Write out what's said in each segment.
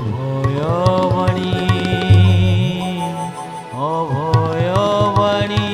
ଅଭୟବାଣୀ, ଅଭୟବାଣୀ,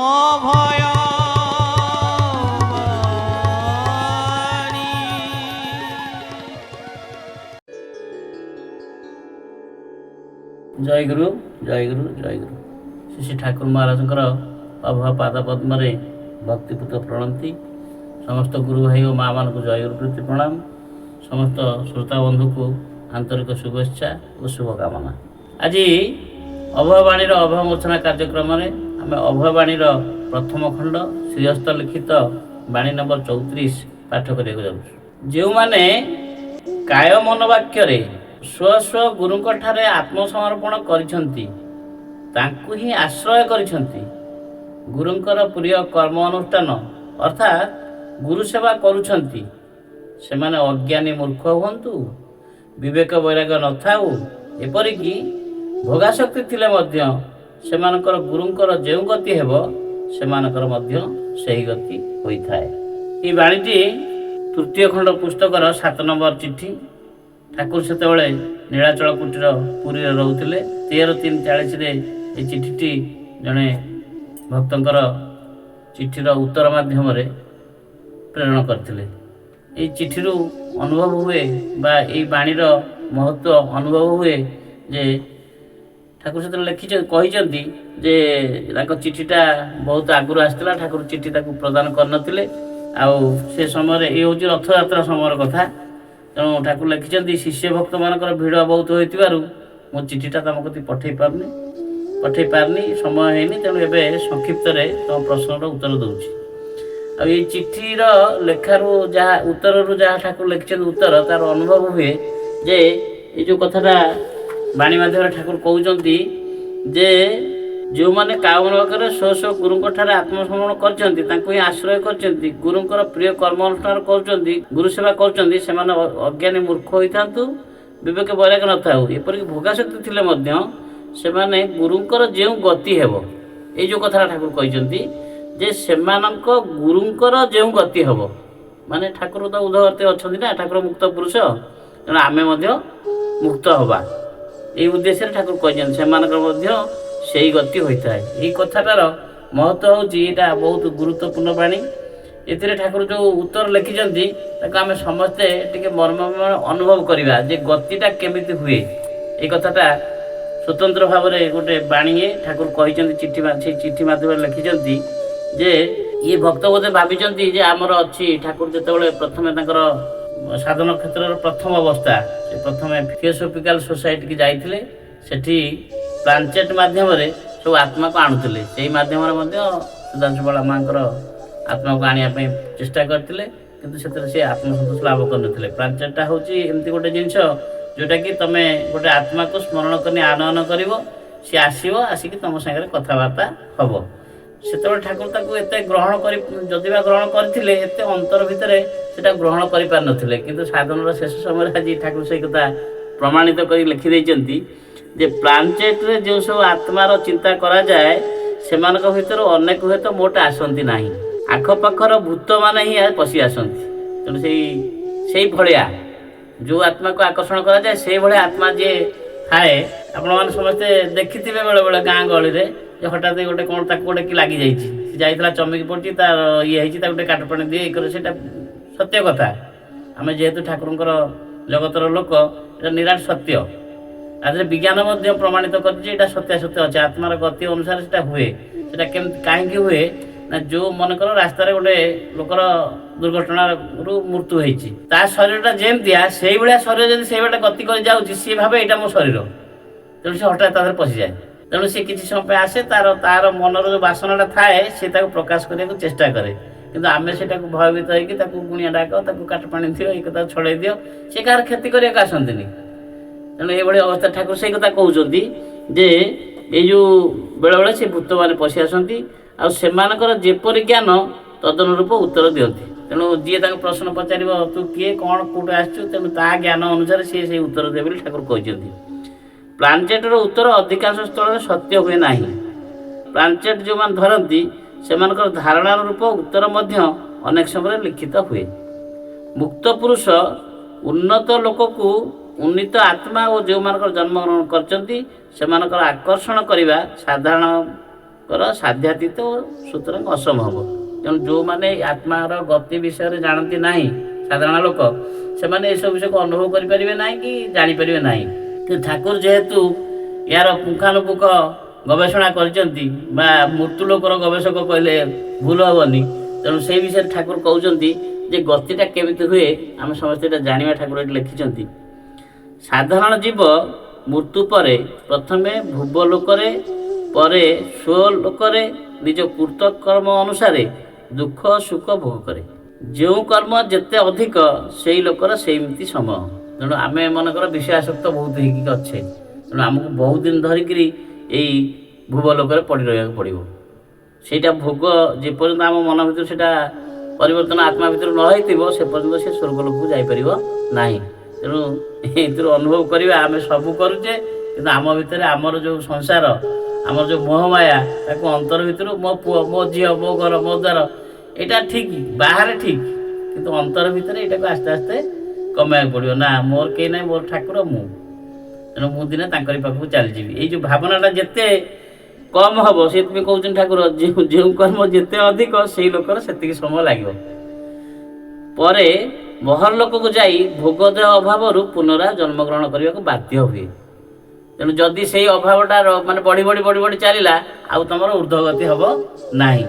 ଅଭୟବାଣୀ। ଜୟ ଗୁରୁ, ଜୟ ଗୁରୁ, ଜୟ ଗୁରୁ। ଶ୍ରୀ ଶ୍ରୀ ଠାକୁର ମହାରାଜଙ୍କର ଅଭୟ ପାଦ ପଦ୍ମରେ ଭକ୍ତିପୂତ ପ୍ରଣତି। ସମସ୍ତ ଗୁରୁ ଭାଇ ଓ ମା ମାନଙ୍କୁ ଜୟଗୁରୁ ପ୍ରୀତି ପ୍ରଣାମ। ସମସ୍ତ ଶ୍ରୋତା ବନ୍ଧୁକୁ ଆନ୍ତରିକ ଶୁଭେଚ୍ଛା ଓ ଶୁଭକାମନା। ଆଜି ଅଭୟବାଣୀର ଅଭୟ ମୂର୍ଚ୍ଛନା କାର୍ଯ୍ୟକ୍ରମରେ ଆମେ ଅଭୟବାଣୀର ପ୍ରଥମ ଖଣ୍ଡ ଶ୍ରୀହସ୍ତ ଲିଖିତ ବାଣୀ ନମ୍ବର 34 ପାଠ କରିବାକୁ ଯାଉଛୁ। ଯେଉଁମାନେ କାୟ ମନ ବାକ୍ୟରେ ସ୍ୱ ସ୍ୱ ଗୁରୁଙ୍କ ଠାରେ ଆତ୍ମସମର୍ପଣ କରିଛନ୍ତି, ତାଙ୍କୁ ହିଁ ଆଶ୍ରୟ କରିଛନ୍ତି, ଗୁରୁଙ୍କର ପ୍ରିୟ କର୍ମ ଅନୁଷ୍ଠାନ ଅର୍ଥାତ୍ ଗୁରୁ ସେବା କରୁଛନ୍ତି, ସେମାନେ ଅଜ୍ଞାନୀ ମୂର୍ଖ ହୁଅନ୍ତୁ, ବିବେକ ବୈରାଗ୍ୟ ନଥାଉ, ଏପରିକି ଭୋଗାଶକ୍ତି ଥିଲେ ମଧ୍ୟ ସେମାନଙ୍କର ଗୁରୁଙ୍କର ଯେଉଁ ଗତି ହେବ, ସେମାନଙ୍କର ମଧ୍ୟ ସେହି ଗତି ହୋଇଥାଏ। ଏହି ବାଣୀଟି ତୃତୀୟ ଖଣ୍ଡ ପୁସ୍ତକର 7 ନମ୍ବର ଚିଠି। ଠାକୁର ସେତେବେଳେ ନୀଳାଚଳ କୁଟୀର ପୁରୀରେ ରହୁଥିଲେ। 13/3/40ରେ ଏହି ଚିଠିଟି ଜଣେ ଭକ୍ତଙ୍କର ଚିଠିର ଉତ୍ତର ମାଧ୍ୟମରେ ପ୍ରେରଣ କରିଥିଲେ। ଏଇ ଚିଠିରୁ ଅନୁଭବ ହୁଏ ବା ଏଇ ବାଣୀର ମହତ୍ଵ ଅନୁଭବ ହୁଏ ଯେ ଠାକୁର ସେତେବେଳେ ଲେଖିଛନ୍ତି, କହିଛନ୍ତି ଯେ ତାଙ୍କ ଚିଠିଟା ବହୁତ ଆଗରୁ ଆସିଥିଲା, ଠାକୁର ଚିଠି ତାକୁ ପ୍ରଦାନ କରିନଥିଲେ। ଆଉ ସେ ସମୟରେ ଇଏ ହେଉଛି ରଥଯାତ୍ରା ସମୟର କଥା। ତେଣୁ ଠାକୁର ଲେଖିଛନ୍ତି, ଶିଷ୍ୟ ଭକ୍ତମାନଙ୍କର ଭିଡ଼ ବହୁତ ହୋଇଥିବାରୁ ମୁଁ ଚିଠିଟା ତମ କତିକି ପଠେଇ ପାରୁନି, ସମୟ ହେଇନି। ତେଣୁ ଏବେ ସଂକ୍ଷିପ୍ତରେ ତମ ପ୍ରଶ୍ନର ଉତ୍ତର ଦେଉଛି। ଆଉ ଏଇ ଚିଠିର ଲେଖାରୁ ଯାହା ଉତ୍ତରରୁ ଯାହା ଠାକୁର ଲେଖିଛନ୍ତି ଉତ୍ତର, ତାର ଅନୁଭବ ହୁଏ ଯେ ଏଇ ଯେଉଁ କଥାଟା ବାଣୀ ମାଧ୍ୟମରେ ଠାକୁର କହୁଛନ୍ତି ଯେ ଯେଉଁମାନେ କାମନା ବାକ୍ୟରେ ସ୍ୱ ସ୍ୱ ଗୁରୁଙ୍କ ଠାରେ ଆତ୍ମସମର୍ପଣ କରିଛନ୍ତି, ତାଙ୍କୁ ହିଁ ଆଶ୍ରୟ କରିଛନ୍ତି, ଗୁରୁଙ୍କର ପ୍ରିୟ କର୍ମ ଅନୁଷ୍ଠାନ କରୁଛନ୍ତି, ଗୁରୁ ସେବା କରୁଛନ୍ତି, ସେମାନେ ଅଜ୍ଞାନୀ ମୂର୍ଖ ହୋଇଥାନ୍ତୁ, ବିବେକ ବୈରାଗ୍ୟ ନଥାଉ, ଏପରିକି ଭୋଗାଶକ୍ତି ଥିଲେ ମଧ୍ୟ ସେମାନେ ଗୁରୁଙ୍କର ଯେଉଁ ଗତି ହେବ, ଏଇ ଯେଉଁ କଥାଟା ଠାକୁର କହିଛନ୍ତି ଯେ ସେମାନଙ୍କ ଗୁରୁଙ୍କର ଯେଉଁ ଗତି ହେବ, ମାନେ ଠାକୁର ତ ଉଦ୍ଧବର୍ତ୍ତୀ ଅଛନ୍ତି ନା, ଠାକୁର ମୁକ୍ତ ପୁରୁଷ, ତେଣୁ ଆମେ ମଧ୍ୟ ମୁକ୍ତ ହେବା, ଏଇ ଉଦ୍ଦେଶ୍ୟରେ ଠାକୁର କହିଛନ୍ତି ସେମାନଙ୍କର ମଧ୍ୟ ସେଇ ଗତି ହୋଇଥାଏ। ଏଇ କଥାଟାର ମହତ୍ଵ ହେଉଛି ଏଇଟା ବହୁତ ଗୁରୁତ୍ୱପୂର୍ଣ୍ଣ ବାଣୀ। ଏଥିରେ ଠାକୁର ଯେଉଁ ଉତ୍ତର ଲେଖିଛନ୍ତି ତାକୁ ଆମେ ସମସ୍ତେ ଟିକେ ମର୍ମ ଅନୁଭବ କରିବା ଯେ ଗତିଟା କେମିତି ହୁଏ। ଏଇ କଥାଟା ସ୍ୱତନ୍ତ୍ର ଭାବରେ ଗୋଟେ ବାଣୀ ଠାକୁର କହିଛନ୍ତି, ସେଇ ଚିଠି ମାଧ୍ୟମରେ ଲେଖିଛନ୍ତି ଯେ ଇଏ ଭକ୍ତ ବୋଧେ ଭାବିଛନ୍ତି ଯେ ଆମର ଅଛି। ଠାକୁର ଯେତେବେଳେ ପ୍ରଥମେ ତାଙ୍କର ସାଧନ କ୍ଷେତ୍ରର ପ୍ରଥମ ଅବସ୍ଥା, ସେ ପ୍ରଥମେ ଥିଓସଫିକାଲ ସୋସାଇଟିକି ଯାଇଥିଲେ, ସେଠି ପ୍ଲାଞ୍ଚେଟ୍ ମାଧ୍ୟମରେ ସବୁ ଆତ୍ମାକୁ ଆଣୁଥିଲେ। ସେଇ ମାଧ୍ୟମରେ ମଧ୍ୟ ସୁଧାଂଶୁ ବାଳା ମାଙ୍କର ଆତ୍ମାକୁ ଆଣିବା ପାଇଁ ଚେଷ୍ଟା କରିଥିଲେ, କିନ୍ତୁ ସେଥିରେ ସେ ଆତ୍ମସନ୍ତୋଷ ଲାଭ କରିନଥିଲେ। ପ୍ଲାଞ୍ଚେଟ୍ଟା ହେଉଛି ଏମିତି ଗୋଟେ ଜିନିଷ ଯେଉଁଟାକି ତମେ ଗୋଟେ ଆତ୍ମାକୁ ସ୍ମରଣ କରି ଆନୟନ କରିବ, ସିଏ ଆସିବ, ଆସିକି ତମ ସାଙ୍ଗରେ କଥାବାର୍ତ୍ତା ହେବ। ସେତେବେଳେ ଠାକୁର ତାକୁ ଏତେ ଗ୍ରହଣ କରି, ଯଦି ବା ଗ୍ରହଣ କରିଥିଲେ, ଏତେ ଅନ୍ତର ଭିତରେ ସେଟା ଗ୍ରହଣ କରିପାରିନଥିଲେ। କିନ୍ତୁ ସାଧନର ଶେଷ ସମୟରେ ଆଜି ଠାକୁର ସେଇ କଥା ପ୍ରମାଣିତ କରି ଲେଖିଦେଇଛନ୍ତି ଯେ ପ୍ଲାଞ୍ଚେଟ୍ରେ ଯେଉଁ ସବୁ ଆତ୍ମାର ଚିନ୍ତା କରାଯାଏ, ସେମାନଙ୍କ ଭିତରୁ ଅନେକ ହୁଏତ ମୋଟ ଆସନ୍ତି ନାହିଁ, ଆଖପାଖର ଭୂତମାନେ ହିଁ ପଶି ଆସନ୍ତି। ତେଣୁ ସେଇ ଭଳିଆ ଯେଉଁ ଆତ୍ମାକୁ ଆକର୍ଷଣ କରାଯାଏ, ସେଇଭଳିଆ ଆତ୍ମା ଯିଏ ଥାଏ, ଆପଣମାନେ ସମସ୍ତେ ଦେଖିଥିବେ ବେଳେବେଳେ ଗାଁ ଗହଳିରେ ଯେ ହଠାତ୍ ଗୋଟେ କ'ଣ ତାକୁ ଗୋଟେ କି ଲାଗିଯାଇଛି, ସେ ଯାଇଥିଲା ଚମିକି ପଡ଼ିଛି, ତାର ଇଏ ହେଇଛି, ତାକୁ ଗୋଟେ କାଠ ପାଣି ଦିଏ, ଇଏ କରେ। ସେଇଟା ସତ୍ୟ କଥା। ଆମେ ଯେହେତୁ ଠାକୁରଙ୍କର ଜଗତର ଲୋକ, ଏଇଟା ନିରାଟ ସତ୍ୟ। ତା ଦେହରେ ବିଜ୍ଞାନ ମଧ୍ୟ ପ୍ରମାଣିତ କରିଛି ଏଇଟା ସତ୍ୟାସତ୍ୟ ଅଛି। ଆତ୍ମାର ଗତି ଅନୁସାରେ ସେଇଟା ହୁଏ। ସେଇଟା କେମିତି କାହିଁକି ହୁଏ ନା, ଯେଉଁ ମନେକର ରାସ୍ତାରେ ଗୋଟେ ଲୋକର ଦୁର୍ଘଟଣାରୁ ମୃତ୍ୟୁ ହେଇଛି, ତା ଶରୀରଟା ଯେମିତିଆ ସେଇଭଳିଆ ଶରୀର ଯଦି ସେଇଭଳିଆ ଗତି କରି ଯାଉଛି, ସିଏ ଭାବେ ଏଇଟା ମୋ ଶରୀର, ତେଣୁ ସେ ହଠାତ୍ ତା ଦେହରେ ପଶିଯାଏ। ତେଣୁ ସେ କିଛି ସମୟ ପାଇଁ ଆସେ, ତାର ମନର ଯେଉଁ ବାସନାଟା ଥାଏ ସେ ତାକୁ ପ୍ରକାଶ କରିବାକୁ ଚେଷ୍ଟା କରେ, କିନ୍ତୁ ଆମେ ସେଟାକୁ ଭୟଭୀତ ହେଇକି ତାକୁ ଗୁଣିଆ ଡାକ, ତାକୁ କାଠ ପାଣି ଦିଅ, ଏଇ କଥା ଛଡ଼େଇ ଦିଅ, ସେ କାହାର କ୍ଷତି କରିବାକୁ ଆସନ୍ତିନି। ତେଣୁ ଏଇଭଳି ଅବସ୍ଥା ଠାକୁର ସେଇ କଥା କହୁଛନ୍ତି ଯେ ଏଇ ଯେଉଁ ବେଳେବେଳେ ସେ ଭୂତମାନେ ପଶି ଆସନ୍ତି ଆଉ ସେମାନଙ୍କର ଯେପରି ଜ୍ଞାନ ତଦନୁରୂପ ଉତ୍ତର ଦିଅନ୍ତି। ତେଣୁ ଯିଏ ତାଙ୍କୁ ପ୍ରଶ୍ନ ପଚାରିବ ତୁ କିଏ, କ'ଣ, କେଉଁଠୁ ଆସିଛୁ, ତେଣୁ ତା ଜ୍ଞାନ ଅନୁସାରେ ସିଏ ସେଇ ଉତ୍ତର ଦେବେ ବୋଲି ଠାକୁର କହିଛନ୍ତି। ପ୍ଲାଞ୍ଚେଟ୍ର ଉତ୍ତର ଅଧିକାଂଶ ସ୍ଥଳରେ ସତ୍ୟ ହୁଏ ନାହିଁ। ପ୍ଲାଞ୍ଚେଟ୍ ଯେଉଁମାନେ ଧରନ୍ତି ସେମାନଙ୍କର ଧାରଣାର ରୂପ ଉତ୍ତର ମଧ୍ୟ ଅନେକ ସମୟରେ ଲିଖିତ ହୁଏ। ମୁକ୍ତ ପୁରୁଷ ଉନ୍ନତ ଲୋକକୁ ଉନ୍ନୀତ ଆତ୍ମା ଓ ଯେଉଁମାନଙ୍କର ଜନ୍ମଗ୍ରହଣ କରିଛନ୍ତି ସେମାନଙ୍କର ଆକର୍ଷଣ କରିବା ସାଧାରଣଙ୍କର ସାଧ୍ୟାତୀତ ଓ ସୁତରାଂ ଅସମ୍ଭବ। ତେଣୁ ଯେଉଁମାନେ ଆତ୍ମାର ଗତି ବିଷୟରେ ଜାଣନ୍ତି ନାହିଁ, ସାଧାରଣ ଲୋକ, ସେମାନେ ଏସବୁ ବିଷୟକୁ ଅନୁଭବ କରିପାରିବେ ନାହିଁ କି ଜାଣିପାରିବେ ନାହିଁ। କିନ୍ତୁ ଠାକୁର ଯେହେତୁ ଏହାର ପୁଙ୍ଖାନୁପୁଙ୍ଖ ଗବେଷଣା କରିଛନ୍ତି ବା ମୃତ୍ୟୁ ଲୋକର ଗବେଷକ କହିଲେ ଭୁଲ ହେବନି, ତେଣୁ ସେଇ ବିଷୟରେ ଠାକୁର କହୁଛନ୍ତି ଯେ ଗତିଟା କେମିତି ହୁଏ ଆମେ ସମସ୍ତେ ଏଇଟା ଜାଣିବା। ଠାକୁର ଏଠି ଲେଖିଛନ୍ତି, ସାଧାରଣ ଜୀବ ମୃତ୍ୟୁ ପରେ ପ୍ରଥମେ ଭୁବ ଲୋକରେ, ପରେ ସ୍ୱଲୋକରେ ନିଜ କୃତକର୍ମ ଅନୁସାରେ ଦୁଃଖ ସୁଖ ଭୋଗ କରେ। ଯେଉଁ କର୍ମ ଯେତେ ଅଧିକ ସେଇ ଲୋକର ସେମିତି ସମୟ। ତେଣୁ ଆମେ ମନେକର ବିଷୟାସକ୍ତ ବହୁତ ହେଇକି ଅଛେ, ତେଣୁ ଆମକୁ ବହୁତ ଦିନ ଧରିକିରି ଏଇ ଭୁବ ଲୋକରେ ପଡ଼ି ରହିବାକୁ ପଡ଼ିବ। ସେଇଟା ଭୋଗ ଯେପର୍ଯ୍ୟନ୍ତ ଆମ ମନ ଭିତରୁ ସେଇଟା ପରିବର୍ତ୍ତନ ଆତ୍ମା ଭିତରୁ ନ ହେଇଥିବ, ସେ ପର୍ଯ୍ୟନ୍ତ ସେ ସ୍ୱର୍ଗ ଲୋକକୁ ଯାଇପାରିବ ନାହିଁ। ତେଣୁ ଏଥିରୁ ଅନୁଭବ କରିବା, ଆମେ ସବୁ କରୁଛେ, କିନ୍ତୁ ଆମ ଭିତରେ ଆମର ଯେଉଁ ସଂସାର, ଆମର ଯେଉଁ ମୋହମାୟା, ତାକୁ ଅନ୍ତର ଭିତରୁ ମୋ ପୁଅ, ମୋ ଝିଅ, ମୋ ଘର, ମୋ ଦ୍ୱାର, ଏଇଟା ଠିକ୍, ବାହାରେ ଠିକ୍, କିନ୍ତୁ ଅନ୍ତର ଭିତରେ ଏଇଟାକୁ ଆସ୍ତେ ଆସ୍ତେ କମେଇବାକୁ ପଡ଼ିବ। ନା, ମୋର କେହି ନାହିଁ, ମୋର ଠାକୁର ମୁଁ, ତେଣୁ ମୁଁ ଦିନେ ତାଙ୍କରି ପାଖକୁ ଚାଲିଯିବି। ଏଇ ଯେଉଁ ଭାବନାଟା ଯେତେ କମ୍ ହେବ, ସେଥିପାଇଁ କହୁଛନ୍ତି ଠାକୁର, ଯେଉଁ ଯେଉଁ କର୍ମ ଯେତେ ଅଧିକ ସେଇ ଲୋକର ସେତିକି ସମୟ ଲାଗିବ। ପରେ ମହରଲୋକକୁ ଯାଇ ଭୋଗ ଦେହ ଅଭାବରୁ ପୁନରା ଜନ୍ମଗ୍ରହଣ କରିବାକୁ ବାଧ୍ୟ ହୁଏ। ତେଣୁ ଯଦି ସେଇ ଅଭାବଟା ମାନେ ବଢ଼ି ବଢ଼ି ବଢ଼ି ବଢ଼ି ଚାଲିଲା, ଆଉ ତୁମର ଉର୍ଦ୍ଧ୍ୱଗତି ହେବ ନାହିଁ।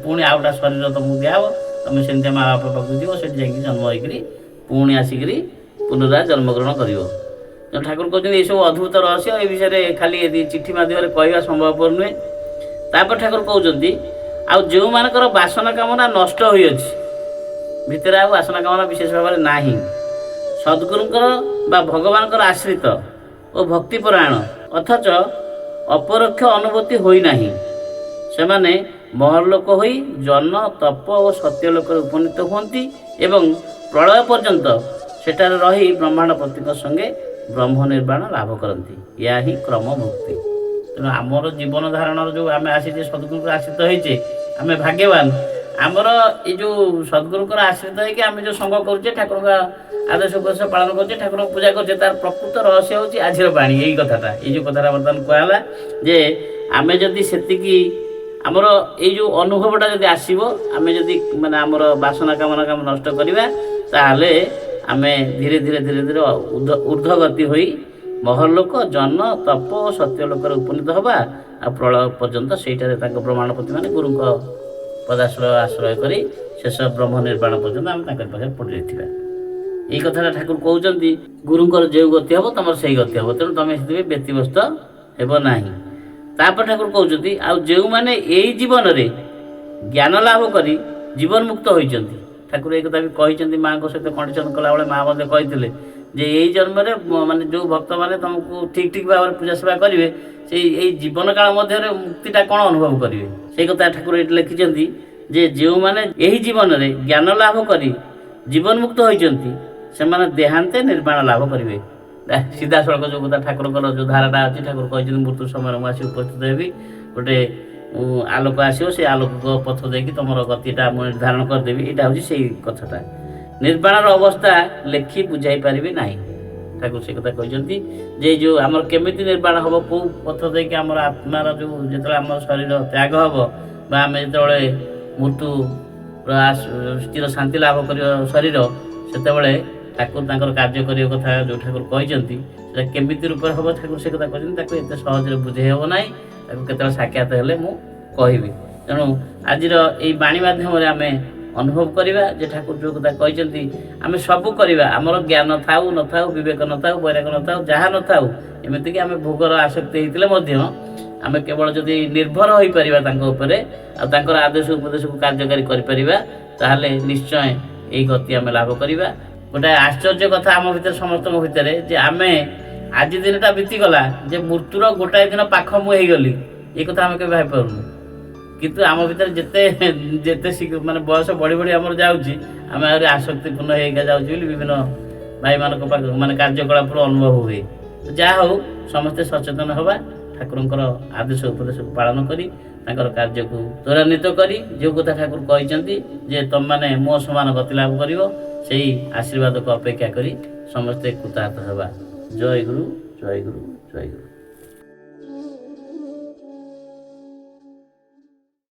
ପୁଣି ଆଉ ଗୋଟା ଶରୀର ତୁମକୁ ଦିଆହେବ, ତୁମେ ସେମିତି ମା ବାପା ପାଖକୁ ଯିବ, ସେଠି ଯାଇକି ଜନ୍ମ ହେଇକରି ପୁଣି ଆସିକରି ପୁନରା ଜନ୍ମଗ୍ରହଣ କରିବ। ତେଣୁ ଠାକୁର କହୁଛନ୍ତି ଏସବୁ ଅଦ୍ଭୁତ ରହସ୍ୟ, ଏ ବିଷୟରେ ଖାଲି ଚିଠି ମାଧ୍ୟମରେ କହିବା ସମ୍ଭବପର ନୁହେଁ। ତାପରେ ଠାକୁର କହୁଛନ୍ତି, ଆଉ ଯେଉଁମାନଙ୍କର ବାସନା କାମନା ନଷ୍ଟ ହୋଇଅଛି, ଭିତରେ ଆଉ ବାସନା କାମନା ବିଶେଷ ଭାବରେ ନାହିଁ, ସଦ୍ଗୁରୁଙ୍କର ବା ଭଗବାନଙ୍କର ଆଶ୍ରିତ ଓ ଭକ୍ତିପରାୟଣ, ଅଥଚ ଅପରୋକ୍ଷ ଅନୁଭୂତି ହୋଇନାହିଁ, ସେମାନେ ମହରଲୋକ ହୋଇ ଜନ, ତପ ଓ ସତ୍ୟଲୋକରେ ଉପନୀତ ହୁଅନ୍ତି ଏବଂ ପ୍ରଳୟ ପର୍ଯ୍ୟନ୍ତ ସେଠାରେ ରହି ବ୍ରହ୍ମାଣ୍ଡ ପତିଙ୍କ ସଙ୍ଗେ ବ୍ରହ୍ମ ନିର୍ବାଣ ଲାଭ କରନ୍ତି। ଏହା ହିଁ କ୍ରମ ମୁକ୍ତି। ତେଣୁ ଆମର ଜୀବନ ଧାରଣର ଯେଉଁ ଆମେ ଆସିଛେ, ସଦ୍ଗୁରୁଙ୍କର ଆଶ୍ରିତ ହେଇଛେ, ଆମେ ଭାଗ୍ୟବାନ। ଆମର ଏଇ ଯେଉଁ ସଦ୍ଗୁରୁଙ୍କର ଆଶ୍ରିତ ହେଇକି ଆମେ ଯେଉଁ ସଙ୍ଗ କରୁଛେ, ଠାକୁରଙ୍କ ଆଦେଶ ଉପଦେଶ ପାଳନ କରୁଛେ, ଠାକୁରଙ୍କୁ ପୂଜା କରୁଛେ, ତାର ପ୍ରକୃତ ରହସ୍ୟ ହେଉଛି ଆଜିର ବାଣୀ। ଏଇ କଥାଟା, ଏଇ ଯେଉଁ କଥାଟା ବର୍ତ୍ତମାନ କୁହାହେଲା ଯେ ଆମେ ଯଦି ସେତିକି ଆମର ଏଇ ଯେଉଁ ଅନୁଭବଟା ଯଦି ଆସିବ, ଆମେ ଯଦି ମାନେ ଆମର ବାସନା କାମନା କାମ ନଷ୍ଟ କରିବା, ତାହେଲେ ଆମେ ଧୀରେ ଧୀରେ ଧୀରେ ଧୀରେ ଉର୍ଦ୍ଧ୍ୱଗତି ହୋଇ ମହରଲୋକ, ଜନ, ତପ ଓ ସତ୍ୟଲୋକରେ ଉପନୀତ ହେବା, ଆଉ ପ୍ରଳୟ ପର୍ଯ୍ୟନ୍ତ ସେଇଟାରେ ତାଙ୍କ ବ୍ରହ୍ମାଣ୍ଡପତି ମାନେ ଗୁରୁଙ୍କ ପଦାଶ୍ରୟ ଆଶ୍ରୟ କରି ଶେଷ ବ୍ରହ୍ମ ନିର୍ବାଣ ପର୍ଯ୍ୟନ୍ତ ଆମେ ତାଙ୍କରି ପାଖରେ ପଡ଼ି ରହିଥିବା। ଏଇ କଥାଟା ଠାକୁର କହୁଛନ୍ତି, ଗୁରୁଙ୍କର ଯେଉଁ ଗତି ହେବ ତମର ସେଇ ଗତି ହେବ, ତେଣୁ ତମେ ସେଥିପାଇଁ ବ୍ୟତିବ୍ୟସ୍ତ ହେବ ନାହିଁ। ତାପରେ ଠାକୁର କହୁଛନ୍ତି, ଆଉ ଯେଉଁମାନେ ଏଇ ଜୀବନରେ ଜ୍ଞାନ ଲାଭ କରି ଜୀବନ ମୁକ୍ତ ହୋଇଛନ୍ତି, ଠାକୁର ଏଇ କଥା ବି କହିଛନ୍ତି। ମାଆଙ୍କ ସହିତ କଣ୍ଡିସନ୍ କଲାବେଳେ ମା ମଧ୍ୟ କହିଥିଲେ ଯେ ଏଇ ଜନ୍ମରେ ମାନେ ଯେଉଁ ଭକ୍ତମାନେ ତୁମକୁ ଠିକ୍ ଠିକ୍ ଭାବରେ ପୂଜା ସେବା କରିବେ, ସେଇ ଏଇ ଜୀବନ କାଳ ମଧ୍ୟରେ ମୁକ୍ତିଟା କ'ଣ ଅନୁଭବ କରିବେ। ସେଇ କଥା ଠାକୁର ଏଇଠି ଲେଖିଛନ୍ତି ଯେ ଯେଉଁମାନେ ଏହି ଜୀବନରେ ଜ୍ଞାନ ଲାଭ କରି ଜୀବନମୁକ୍ତ ହୋଇଛନ୍ତି, ସେମାନେ ଦେହାନ୍ତେ ନିର୍ବାଣ ଲାଭ କରିବେ। ସିଧାସଳଖ ଯେଉଁ କଥା ଠାକୁରଙ୍କର ଯେଉଁ ଧାରାଟା ଅଛି, ଠାକୁର କହିଛନ୍ତି ମୃତ୍ୟୁ ସମୟରେ ମୁଁ ଆସି ଉପସ୍ଥିତ ହେବି, ଗୋଟେ ଆଲୋକ ଆସିବ, ସେ ଆଲୋକ ପଥ ଦେଇକି ତୁମର ଗତିଟା ମୁଁ ନିର୍ଦ୍ଧାରଣ କରିଦେବି। ଏଇଟା ହେଉଛି ସେଇ କଥାଟା। ନିର୍ବାଣର ଅବସ୍ଥା ଲେଖି ବୁଝାଇ ପାରିବି ନାହିଁ। ଠାକୁର ସେ କଥା କହିଛନ୍ତି ଯେ ଯେଉଁ ଆମର କେମିତି ନିର୍ବାଣ ହେବ, କେଉଁ ପଥ ଦେଇକି ଆମର ଆତ୍ମାର ଯେଉଁ ଯେତେବେଳେ ଆମର ଶରୀର ତ୍ୟାଗ ହେବ ବା ଆମେ ଯେତେବେଳେ ମୃତ୍ୟୁ ଚିର ଶାନ୍ତି ଲାଭ କରିବ ଶରୀର, ସେତେବେଳେ ଠାକୁର ତାଙ୍କର କାର୍ଯ୍ୟ କରିବା କଥା ଯେଉଁ ଠାକୁର କହିଛନ୍ତି, ସେଟା କେମିତି ରୂପରେ ହେବ ଠାକୁର ସେ କଥା କହିଛନ୍ତି। ତାକୁ ଏତେ ସହଜରେ ବୁଝେଇ ହେବ ନାହିଁ, ତାକୁ କେତେବେଳେ ସାକ୍ଷାତ ହେଲେ ମୁଁ କହିବି। ତେଣୁ ଆଜିର ଏଇ ବାଣୀ ମାଧ୍ୟମରେ ଆମେ ଅନୁଭବ କରିବା ଯେ ଠାକୁର ଯେଉଁ କଥା କହିଛନ୍ତି ଆମେ ସବୁ କରିବା, ଆମର ଜ୍ଞାନ ଥାଉ ନଥାଉ, ବିବେକ ନଥାଉ, ବୈରାଗ୍ୟ ନଥାଉ, ଯାହା ନଥାଉ, ଏମିତିକି ଆମେ ଭୋଗର ଆସକ୍ତି ହେଇଥିଲେ ମଧ୍ୟ ଆମେ କେବଳ ଯଦି ନିର୍ଭର ହୋଇପାରିବା ତାଙ୍କ ଉପରେ ଆଉ ତାଙ୍କର ଆଦେଶ ଉପଦେଶକୁ କାର୍ଯ୍ୟକାରୀ କରିପାରିବା, ତାହେଲେ ନିଶ୍ଚୟ ଏଇ ଗତି ଆମେ ଲାଭ କରିବା। ଗୋଟେ ଆଶ୍ଚର୍ଯ୍ୟ କଥା ଆମ ଭିତରେ, ସମସ୍ତଙ୍କ ଭିତରେ, ଯେ ଆମେ ଆଜି ଦିନଟା ବିତିଗଲା, ଯେ ମୃତ୍ୟୁର ଗୋଟାଏ ଦିନ ପାଖ ମୁଁ ହେଇଗଲି, ଏ କଥା ଆମେ କେବେ ଭାବିପାରୁନୁ। କିନ୍ତୁ ଆମ ଭିତରେ ଯେତେ ଯେତେ ଶୀଘ୍ର ମାନେ ବୟସ ବଢ଼ି ବଢ଼ି ଆମର ଯାଉଛି, ଆମେ ଆହୁରି ଆସକ୍ତିପୂର୍ଣ୍ଣ ହେଇକା ଯାଉଛି ବୋଲି ବିଭିନ୍ନ ଭାଇମାନଙ୍କ ପାଖ ମାନେ କାର୍ଯ୍ୟକଳାପରୁ ଅନୁଭବ ହୁଏ। ଯାହା ହଉ, ସମସ୍ତେ ସଚେତନ ହେବା, ଠାକୁରଙ୍କର ଆଦେଶ ଉପଦେଶକୁ ପାଳନ କରି ତାଙ୍କର କାର୍ଯ୍ୟକୁ ତ୍ୱରାନ୍ୱିତ କରି ଯେଉଁ କଥା ଠାକୁର କହିଛନ୍ତି ଯେ ତୁମମାନେ ମୋ ସମାନ ଗତି ଲାଭ କରିବ, ସେଇ ଆଶୀର୍ବାଦକୁ ଅପେକ୍ଷା କରି ସମସ୍ତେ କୃତାର୍ଥ ହେବା। ଜୟ ଗୁରୁ, ଜୟ ଗୁରୁ, ଜୟ ଗୁରୁ।